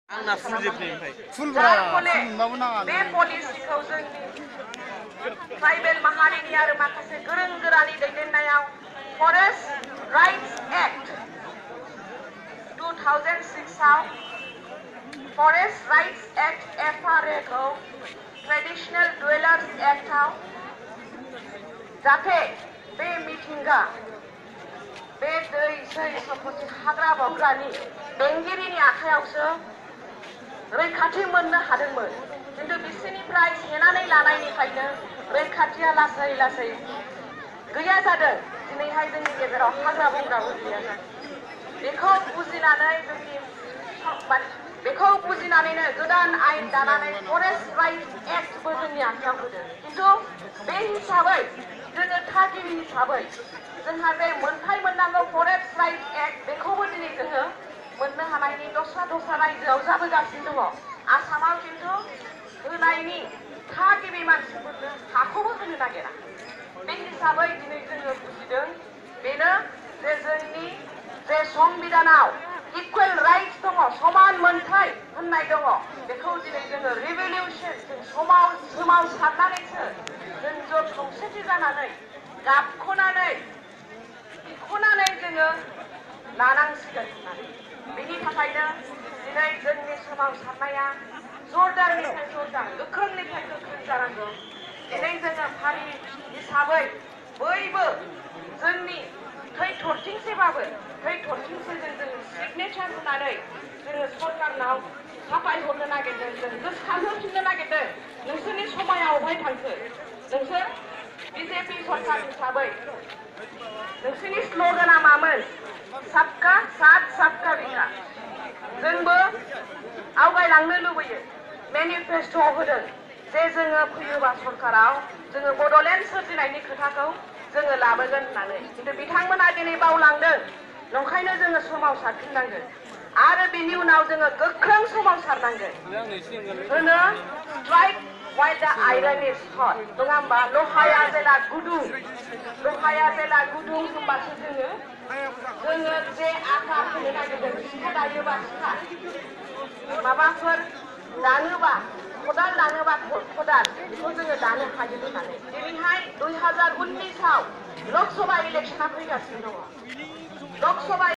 आंना फुल जोबनि ओमफ्राय फुलब्रा फुलबाबो नाङा बे पलिसिखौ जोंनि ट्राइबेल माहारिनि आरो माखासे गोरों गोरानि दैदेननायाव फरेस्ट राइट्स एक्ट 2006 आव फरेस्ट राइट्स एक्ट FRA खौ ट्रेडिशनल डुवेलार्स एक्ट आव जाहाथे बे मिथिंगा बे दै सै सम्पति हाग्रा बंग्रानि बेंगिरिनि आखायावसो रैखाथि मोननो हादोंमोन किन्तु बिसोरनिफ्राय सेनानै लानायनिफ्रायनो रैखाथिया लासै लासै गैया जादों। दिनैहाय जोंनि गेजेराव हाग्रा बंग्राबो गैया जादों। बेखौ बुजिनानैनो गोदान आयेन दानानै फरेस्ट राइट्स एक्टबो जोंनि आखायाव होदों। किन्तु बे हिसाबै जोङो थागिबि हिसाबै जोंहा बे मोनथाय मोननांगौ फरेस्ट राइट्स एक्ट बेखौबो दिनै जोङो मोननो हानायनि दस्रा रायजोआव जाबोगासिनो दङ। आसामाव किन्तु होनायनि थागिबि मानसिफोरनो हाखौबो होनो नागिरा। बे हिसाबै दिनै जोङो बुजिदों बेनो जे जोंनि जे संबिधानाव इकुवेल राइट्स दङ, समान मोनथाय होननाय दङ, बेखौ दिनै जोङो रिभलिउसन जों सोमावसारनानैसो जों ज' खौसेथि जानानै गाबख'नानै बिख'नानै जोङो लानांसिगोन होननानै। बेनि थाखायनो दिनै जोंनि सोमावसारनाया जरदारनिफ्राय जरदार, गोख्रोंनिफ्राय गोख्रों जानांगौ। दिनै जोङो फारि हिसाबै बयबो जोंनि थै थरथिंसेबाबो थै थरथिंसेजों जोङो सिगनेचार होनानै जोङो सरकारनाव साफायहरनो नागिरदों, जों गोसोखांहोफिननो नागिरदों नोंसोरनि समाया अबहाय थांखो? नोंसोर BJP सरकार हिसाबै नोंसोरनि स्ल'गाना मामोन? सबका साथ सबका विकास। जोंबो आवगायलांनो लुबैयो। मेनिफेस्ट'आव होदों जे जोङो फैयोबा सरकाराव जोङो बड'लेण्ड सोरजिनायनि खोथाखौ जोङो लाबोगोन होननानै। किन्तु बिथांमोना दिनै बावलांदों। नंखायनो जोङो सोमावसारफिननांगोन आरो बेनि उनाव जोङो गोख्रों सोमावसारनांगोन। होनो strike while the iron is hot, नङा होमबा? लहाया जेला गुदुं होनबासो जोङो जे आकार होनो नागिरदों सिखा दायोबा सिखा, माबाफोर दानोबा खदाल दानोबा खदाल, बेखौ जोङो दानो हायो होननानै। दिनैहाय 2019 आव लकसभा इलेक्सना फैगासिनो दङ। लकसभा